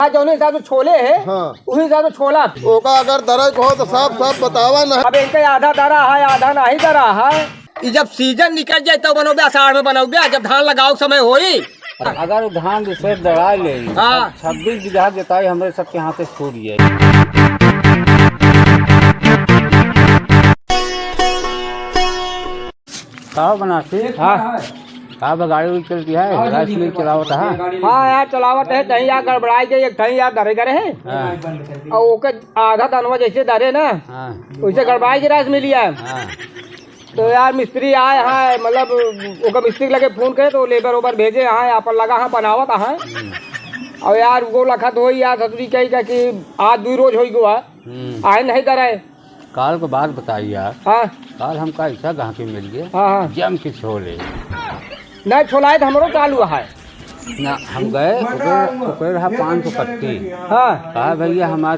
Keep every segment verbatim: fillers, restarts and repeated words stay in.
आज जौने हिसाब से छोले है, हाँ। उही हिसाब से छोला। ओका अगर दरे को हो तो साफ साफ बतावा ना। अब इनके आधा दरा है, आधा नहीं दरा है। ई जब सीजन निकल जाए तब बनौबे, अषाढ़ में बनौबे, जब धान लगाओ समय होई। अगर धान दूसरे दरा ले, हाँ। छब्बीस बीघा जोताई हमरे सबके हाथ से छूट जाए। का बनारसी? हाँ। का बा, गाड़ी उड़ी चलती है? राइस मिल चलावत है? हाँ यार, चलावत है, कहीं यार गड़बड़ाई गई, एक ठहीं यार दरे गरे है। हाँ। और ओके आधा दनवा जैसे दरे ना, हाँ। वैसे गड़बड़ाई गई राइस मिलिया। हाँ। तो यार मिस्त्री आए हैं, मतलब ओकर मिस्त्री लगे फोन करे तो लेबर ओबर भेजे हैं, अपन लगा हैं बनावत हैं। हम्म। और यार वो लखत होई यार ससुरी कही का कि आज दुई रोज होई गवा, हम्म। आए नहीं दरे। काल के बात बताई यार। हाँ। काल हमका ऐसा गाहकी मिल गया, हाँ, हाँ। जम के छोले। नहीं, छोलाए तो हमरो चालू है। ना, हम गए, ओकरे, ओकरे रहा पाँच सौ पत्ती। हाँ। कहा, "भैया, हमार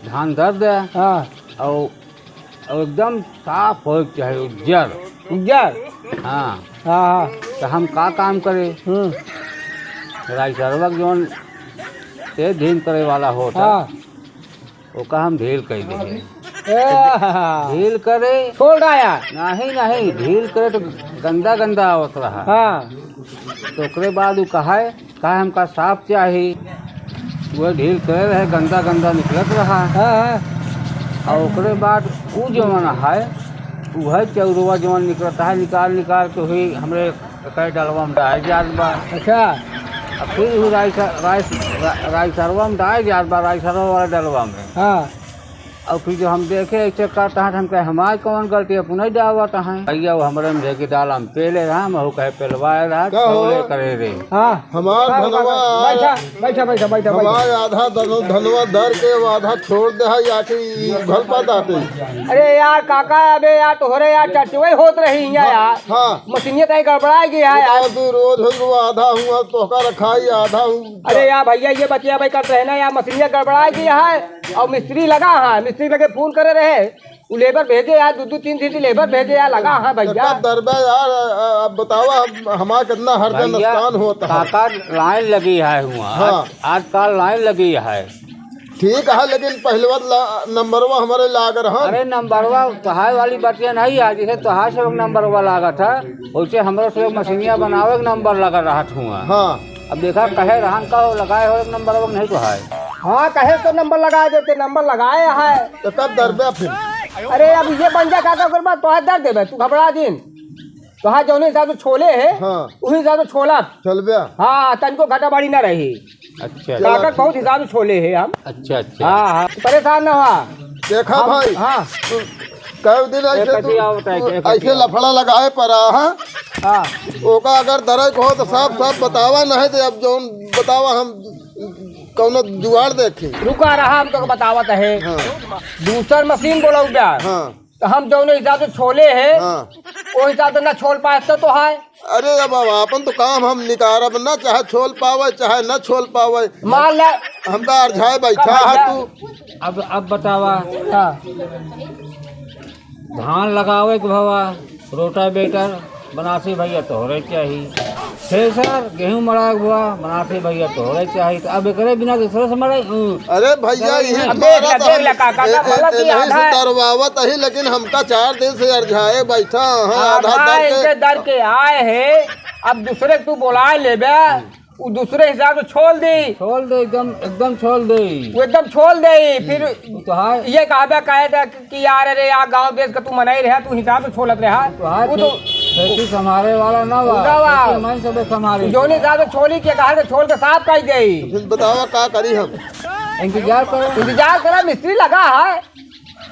धान दर दे।" हाँ। और, और एकदम साफ हो के चाहे, उज्जर। उज्जर? हाँ। हाँ, हाँ। तो हम का काम करे? हम्म। राइसरवा के जौन तेज धीम करे वाला होता, हाँ। ओका हम ढील कई देहे। ए, ढील करे। छोड़ रहा है। नहीं, नहीं, ढील करे तो गंदा, गंदा आवत रहा। हाँ। तो ओकरे बाद उ कहा है, कहा हमका साफ चाही। वो ढील करे रहे, गंदा, गंदा निकलत रहा। हाँ, हाँ। और ओकरे बाद उ जवन है, उहे चौरवा जवन निकलत है, निकाल, निकाल के हुई हमरे एकै डलवा में डाल जात बा। अच्छा। अब फिर उ राइस-, राइस-, रा-, राइसरवा में डाल जात बा, राइसरवा वाला डलवा में। हाँ। और फिर जो हम देखे ऐसे करता है, हम कहे, "हमार कौन गलती है, अपने डालत हैं।" भैया, वो हमरे में ढेकी डाल, हम पेले रहा, हम हो कहे पेलवाए रहा, का हो? छोले करे रे। हाँ। हमार का, का, धनवा का, बैठा, बैठा, बैठा, बैठा, बैठा। हमार आधा धन-, धनवा धर के वो आधा छोड़ दे है, या कि ई उघल पा दाते। अरे यार, काका, अबे यार, तोहरे यार चर्चवई होत रही है हाँ, यार। हाँ। मशीनिया कहीं गड़बड़ा गई है यार। बताओ, तू रोज हो, वो आधा हुआ, तोहका रखाई, आधा हूँ। अरे यार भैया, ये बतिया भाई करते हैं ना यार, मशीनिया गड़बड़ा गई है और मिस्त्री लगा है, मिस्त्री लगे फोन करे रहे, उ लेबर भेजे यार, दू दू तीन तीन लेबर भेजे यार, लगा है भैया। कब दरबे यार, अ, अ, अब बतावा, हम, हमारा कितना हर दिन भैया, नुकसान होता है। काका लाइन लगी है हुआ, हाँ। आज, आजकल लाइन लगी है। ठीक है, लेकिन पहलवा ला-, नंबरवा हमारे लाग रहन। अरे, नंबरवा तोहार वाली बतिया नहीं है, जैसे तोहार से नंबरवा लागत है, वैसे हमरो से मशीनिया बनावे के नंबर लगा रहत हुआ। हाँ। अब देखा, कहे रहन का हो, लगाए हो एक नंबरवा नहीं तो है। हाँ, कहे तो नंबर लगा देते, नंबर लगाए है। तो कब दरबे फिर? अरे, अब ये बन जा, का, का करबा, तोहार दर देबे, तू घबरा जिन। तोहार जौने हिसाब से छोले है, हाँ। उही हिसाब से छोला। चलबे। हाँ, तनको घाटा बाड़ी ना रही। अच्छा। काका बहुत हिसाब से छोले है हम। अच्छा, अच्छा। हाँ, हाँ, परेशान ना हुआ। देखा हम, भाई, हाँ। तू कई दिन एक ऐसे कथी तू, और बताए, तू एक कथी ऐसे और। लफड़ा लगाए पड़ा, हाँ? हाँ। ओका अगर दरक हो तो साफ साफ बतावा, नहीं तो अब जौन बतावा हम कौनो जुगाड़ देखी। रुका रहा, हम तो बतावत है। हाँ। दूसर मशीन बोलौबे। हाँ। तो हम जौने हिसाब से छोले है, हाँ। वो हिसाब से ना छोल पाए तो, तो है। अरे अब, अब आपन तो काम हम निकारब ना, चाहे छोल पावे, चाहे ना छोल पावे। मान ले। हमका अरझाए बैठा है भैया। तू। अब, अब बतावा। हाँ। धान लगावे के भवा, रोटावेटर, बनारसी भैया तोहरे चाही। थ्रेसर, गेहूं मड़ाए के भवा, बनारसी भैया तोहरे चाही। तो अब एकरे बिना दूसरे से मड़ाई, ऊ। अरे भैया, चलो, यही इन्हें अब देख ले, देख ले, काका, ए-, का ए-, भला ए-, की इन्हीं से आधा है। दरवावत ही, लेकिन हमका चार दिन से अरझाए बैठा, हाँ, आधा आधा दर के। इनके दर के आए है, अब दूसरे तू बोलाए लेबे। उ दूसरे हिसाब से छोल दी। छोल दे, एकदम, एकदम छोल दे। वो एकदम छोल दे, फिर उ तो है। ये कहबे कहे दे कि यार, अरे यार, गाँव देश का तू मनई रहे, तू हिसाब से छोलत रहा। उ तो है, उ तो खे-, खेती संभाले वाला ना बा, ना बा। खेती मन से संभाले। जौन हिसाब से छोली के कहा, तो छोल के साफ कर दे। फिर बतावा का करी हम? इंतजार करो। इंतजार करा, मिस्त्री लगा है।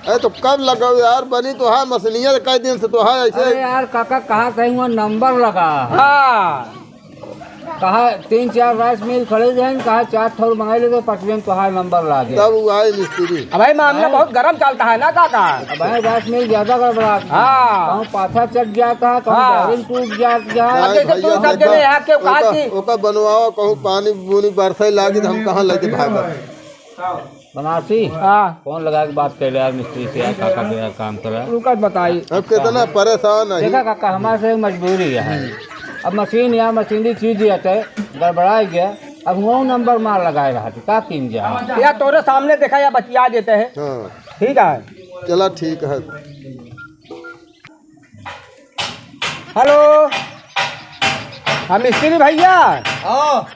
अरे तो कब लगाओ यार, बनी तो है मशीनिया, कई दिन से तो है ऐसे। अरे यार काका, कहा कहीं वहाँ नंबर लगा। हाँ। कहा तीन चार राइस मिल खड़े जाएं, कहा चार ठौर बनाई लेते, पटवन तो हाय नंबर ला दे। तब वो आए मिस्त्री। अब भाई मामला हाँ। बहुत गरम चलता है ना काका। अब भाई राइस मिल ज्यादा गड़बड़ा। हाँ। कहूँ पाथा चट जाता है, कहूँ हाँ। बैरिंग टूट जाता है। अब जैसे भाई तू भैया, सब जने ओका, यहाँ के कहा ओका, कि ओका बनवाओ, कहूँ पानी बूनी बरसे लागी तो हम कहाँ लेके भागब? बनारसी? हाँ। फोन लगा के बात कर ले यार मिस्त्री से यार, काका तेरा काम करा। रुकत बताई। अब कितना परेशान है। देखा काका, हमारे से मजबूरी है। अब मशीन या मशीनरी चीज ही आते, गड़बड़ा गया। अब हुआ नंबर मार लगाए रहा था, का कीन जा? या तोरे सामने देखा या बतिया देते हैं। हाँ। ठीक है। चला ठीक है। हेलो, हाँ मिस्त्री भैया। हाँ।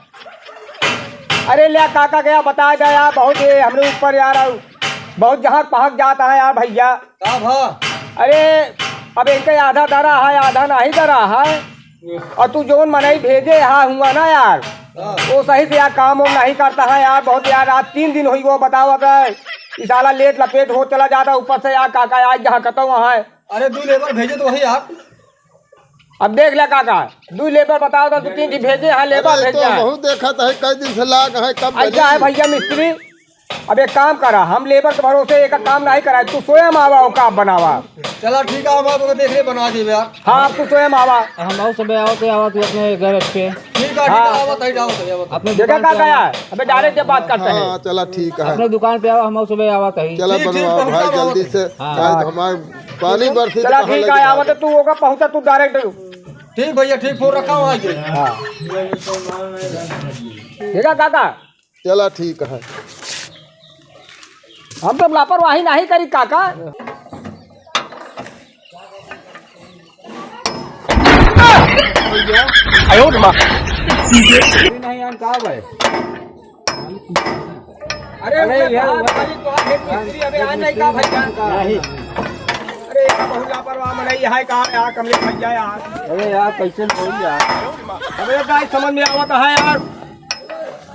अरे ले काका गया बता दे यार, बहुत ये हमरे ऊपर यार, बहुत जहाँ पहक जाता है यार भैया। का भा? अरे अब इनके आधा दरा है, आधा नहीं दरा है। और तू जौन मनई भेजे हा हुआ ना यार, हाँ। वो सही से यार काम वाम नहीं करता है यार, बहुत यार। आज तीन दिन हुई वो बताओ, अब ये साला लेट लपेट हो चला जाता ऊपर से यार। काका आज जहाँ कतो वहाँ है। अरे दू लेबर भेजे तो वही आप। अब देख ले काका, दू लेबर बताओ तो, दू तीन दिन भेजे हैं, लेबर अरे भेजे तो हैं। बहुत देखत है, कई दिन से लाग है, कब ऐसा है बनी? भैया मिस्त्री, अब एक काम करा, हम लेबर के भरोसे एक काम नहीं कराए, तू स्वयं आवा और काम बनावा। चला ठीक है, हम आप देख ले बना देबे यार। हाँ, अब तू स्वयं आवा। हम और सब आवत है, आवत है अपने गैरेज पे। ठीक है, ठीक है, हाँ। आवत है, आवत है, आवत है। अपने देखा दुकान का पे गया आवा। है? अबे डायरेक्ट जब बात करते हैं। हाँ, चला ठीक है। अपने दुकान पे आवा, हम और सब आवत है। चला ठीक, ठीक, बनवाओ पहुँचा भाई, दो। जल्दी से। हाँ। आज हमारे पानी बरसी चला तो ठीक है, आवत है, तू ओका पहुँचा, तू डायरेक्ट। ठीक भैया, ठीक, फोन रखा हुआ है। हाँ। देखा काका, चला ठीक है। हम तो लापरवाही नहीं करी काका। आयो रे माँ। नहीं यार, का भाई? अरे अरे यार, यार, भाई, तो आप एक मिस्त्री अबे आ नहीं का भाई का? नहीं। अरे यार, बहुत लापरवाह मनई है का यार, कमले भैया यार। अरे यार, कैसे होई यार? अबे गाय समझ में आवत है यार।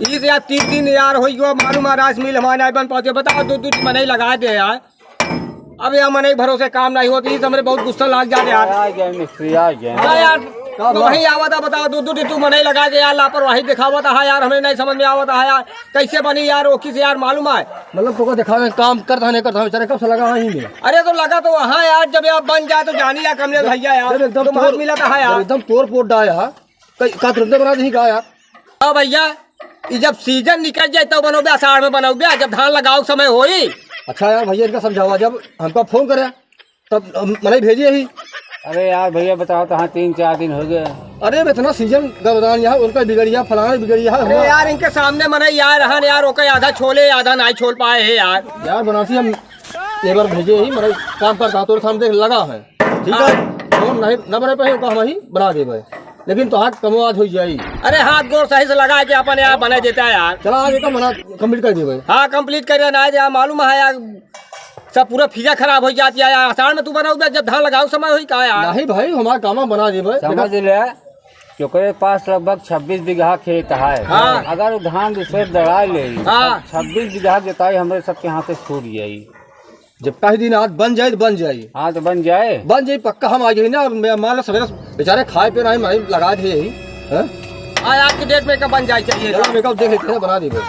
इस यार तीन दिन यार होई गयो, मालूम है राइस मिल हमारे नहीं बन पाते। बताओ, दो दो मनई लगा दे यार। अब यार मनई भरोसे काम नहीं होती, इस हमरे बहुत गुस्सा लाग जाते यार। आ गया मिस्त्री, आ गया। हाँ यार, का तो बात? वही आवत है, बताओ, दो दो तू मनई लगा के यार लापरवाही दिखावत है यार, हमें नहीं समझ में आवत है यार, कैसे बनी यार, वो किस यार मालूम है? मतलब तोका दिखावे काम करता है, नहीं करता है, बेचारे कब से लगा है ही नहीं। अरे तो लगा तो वहाँ यार, जब यार बन जाए तो जानी यार कमले भैया यार, जब एकदम तो हाथ तोड़, मिला था यार। जब एकदम तोड़ पोट डाया है, कई, का तुरंते बना दी का यार? हाँ भैया, ई जब सीजन निकल जाए तब बनौबे, आषाढ़ में बनौबे, जब धान लगाओ समय होई। अच्छा यार भैया, इनका समझावा, जब हमका फोन करे तब हम मनई भेजे ही। अरे यार भैया, बताओ तो, हाँ, तीन चार दिन हो गए। अरे अब इतना सीजन गबदान यहाँ, उनका बिगड़िया, फलाना बिगड़िया, अरे हुआ। यार, इनके सामने मनई यार, रहन यार, ओके आधा छोले, आधा नाई छोल पाए है यार। यार बनारसी हम लेबर भेजे ही, मनई काम करता, तोरे सामने देख लगा है, ठीक है? हाँ। हम नहीं, न बने पाए, ओका हम ही बना देबे, लेकिन तोहार कमो आज हो जाई। अरे हाथ गोड़ सही से लगा के अपन यार बना देता है यार। चला आज एका मना कंप्लीट कर देबे। हाँ, कंप्लीट कर देना है यार, मालूम है यार, सब पूरा फिजा खराब हो जाती है यार। आषाढ़ में तू बनाओ बे, जब धान लगाओ समय होई का यार? नहीं भाई, हमारा कामा बना देबे। समझ ले कि ओकरे पास लगभग छब्बीस बीघा खेत है। हाँ। अगर वो धान दूसरे दड़ा ले, हाँ। छब्बीस बीघा जोताई हमरे सबके हाथ से छूट जाई। जब कह दिन आज बन जाए तो बन जाए। हाँ, तो बन जाए। बन जाए पक्का, हम आ जाए ना, मैं मान लो सवेरे बेचारे खाए पे नहीं, मैं लगा दिए ही। हाँ? आज, आज के डेट में का बन जाए चाहिए। चलो, मेकअप देख लेते हैं, बना देबे।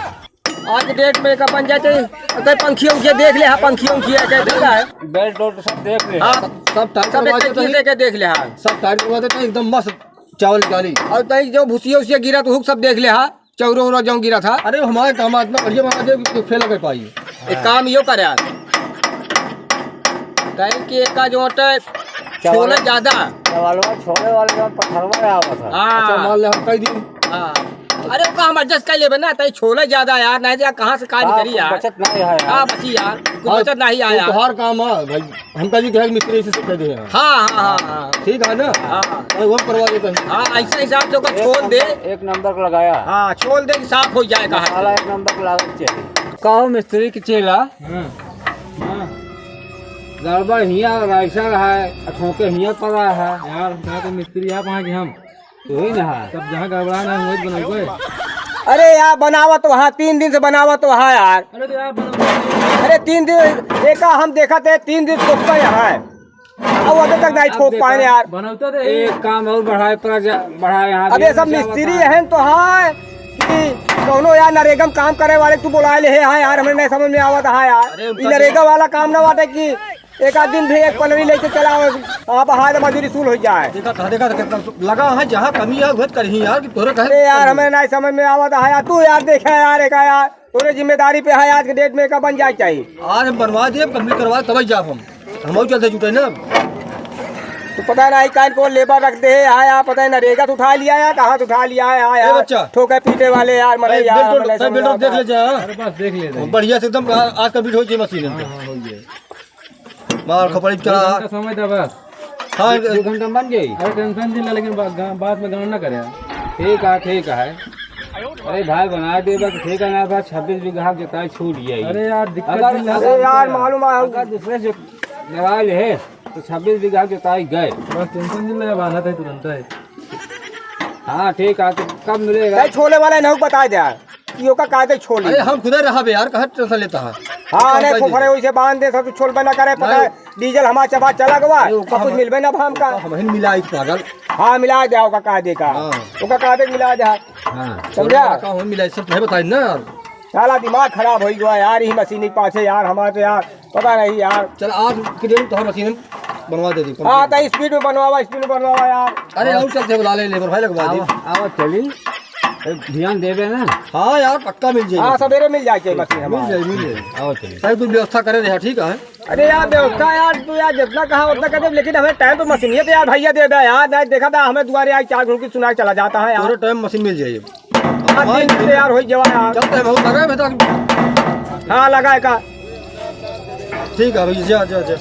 आज के डेट में का बन जाए चाहिए। तो पंखी उंखी देख ले, हाँ, पंखी उंखी है, क्या देख रहा है? बेल्ट उल्ट सब देख ले। हाँ, सब, सब टाइट सब करवा एक देते चीज हैं। देख, देख ले, हाँ। सब टाइट करवा देते हैं, एकदम मस्त चावल निकाली। और तई जो भूसिया उसिया गिरा तो हुक सब देख ले, हाँ। चौरो उरो जौन गिरा था। अरे, हमारे काम इतना बढ़िया बना दे कि फेल कर पाई। एक काम यो करे यार, कहीं कि एका जो होता है, चावल, छोले ज्यादा। चावलवा छोले वाले जो पत्थरवा में आवा था। हाँ। अच्छा, मान ले, हम कई दिन। हाँ। अरे, ओका हम एडजस्ट कर लेबे ना, तई छोले ज्यादा यार, नहीं तो यार, कहाँ से का हाँ, निकली कुछ यार? बचत नहीं है यार। हाँ, बची यार, कुछ हाँ, बचत नहीं आया। तोहार काम है भाई। हमका जी कहे मिस्त्री से कह दे हैं। हाँ, हाँ, हाँ, हाँ। ठीक है ना? हाँ। अरे वो करवा देते हैं। हाँ, ऐसे हिसाब से ओकर एक छोल दे। नंबर, एक नंबर का लगाया। हाँ, छोल दे कि साफ हो जाए कहा। मसाला एक नंबर का लागत चाहिए। कहो मिस्त्री के चेला। हाँ, हाँ। गड़बड़ हियाँ और ऐसा रहा है, ठोके हियाँ पड़ा है। यार, हम कहा तो मिस्त्री आप वहाँ के हम। वही ना है। तब जहाँ गड़बड़ा ना, वही बनाओगे। अरे यार, बनावा तो हाँ, तीन दिन से बनावा तो हाँ यार। अरे तो यार, बनाओ। अरे तीन दिन, एका हम देखा थे, तीन दिन ठोकता यहाँ है। अब अबे तक नहीं अब ठोक देखा, पाए यार। बनाओ तो दे। एक काम और बढ़ाए, पर जा, बढ़ाए यहाँ अब ये दे, सब क्या मिस्त्री बताएं? हैं तो हाँ कि कौनो यार नरेगा में काम करे वाले तू बुलाए ले है, हाँ यार, हमें नहीं समझ में आवत है यार। अरे उनका ये नरेगा वाला काम ना बाटे कि एक आध दिन भी एक पलरी लेके चला, आप हाथ मजूरी सुल हो जाए। देखा था, देखा था, कितना लगा है, जहाँ कमी है, वह करही यार, कि तोरे कहे अरे यार, कमी। हमें नहीं समझ में आवत है यार, तू यार देखा यार, एक यार, तोरे जिम्मेदारी पे है, आज के डेट में एका बन जाए चाहिए। आज हम बनवा दिए, कंप्लीट करवा, तब जाब हम, हम और चलते जुटे ना। तो पता नहीं कान को लेबर रख दे है, आया पता है नरेगा से उठा लिया है, कहाँ से उठा लिया है, आया ए बच्चा। ठोके पीटे वाले यार, मरे अरे यार, बेल्ट, मरे तै सब बेल्ट यार। देख ले जा। अरे बस देख ले जा। बढ़िया से एकदम आ-, आज का बीट हो जाए मशीन हाँ, पे। हाँ, हो जाए। मार खपड़ी चला। दो घंटा समय दे बस। हाँ, दो घंटा बन जाई। अरे टेंशन जिन ले, लेकिन बा-, गा-, बाद में गाँव ना करे। ठीक है, ठीक है। अरे भाई बना दे बस, ठीक है ना, बस छब्बीस बीघा के जोताई छूट जाई। अरे यार, दिक्कत अगर, नहीं अरे यार, मालूम है। अगर दूसरे से लगा ले, तो छब्बीस बीघा जोताई गए। बस टेंशन जिन ले, बांधा था तुरंत है। हाँ, ठीक है, तो कब मिलेगा? नहीं, छोले वाला इन्हों को बता दे यार, कि ओका कायदे छोड़ अरे, ली। हम खुदे रहा बे यार, कहाँ टेंशन लेता है? हाँ, कहाँ नहीं, कायदे? फुफरे वैसे बांध दे, सब छोल बना करे, पता नहीं। है, डीजल हमारा चबा चला गवा, अरे, ओका सब कुछ हम, मिलबे ना भाम का। ओका हम ही मिला इस पागल। हाँ, मिला दे, ओका कायदे का। हाँ। ओका कायदे मिला दे। हाँ। समझा? ओका हम मिला, सब नहीं बताई ना यार। साला दिमाग खराब हो गया यार, यही मशीन के पाछे यार, हमारे तो यार, पता नहीं यार। चल, आज के दिन तो हम मशीन बनवा दे दी, हाँ, complete। तो स्पीड में बनवावा, स्पीड में बनवावा यार। अरे, और चलते बुला ले, लेबर भाई लगवा दी। आवा, आवा चली। ए, ध्यान देबे ना। हाँ यार, पक्का मिल जाई। हाँ, सवेरे मिल जाए मशीन मिल हमारे। जाई, मिल जाई। आवा चली। सही, तू व्यवस्था करे रहा, ठीक है? अरे यार, व्यवस्था यार, तू यार जितना कहा उतना कर दे, लेकिन हमें टाइम पे मशीन ये तो यार भैया दे दे यार, नहीं देखा था हमें दुआरे आई चार घुड़की सुना के चला जाता है यार। पूरे टाइम मशीन मिल जाई। हाँ, तीन दिन से यार हो ही जवा यार। चलते हैं, बहुत लगा है बेटा। हाँ, लगा है का। ठीक है भैया, जा, जा, जा।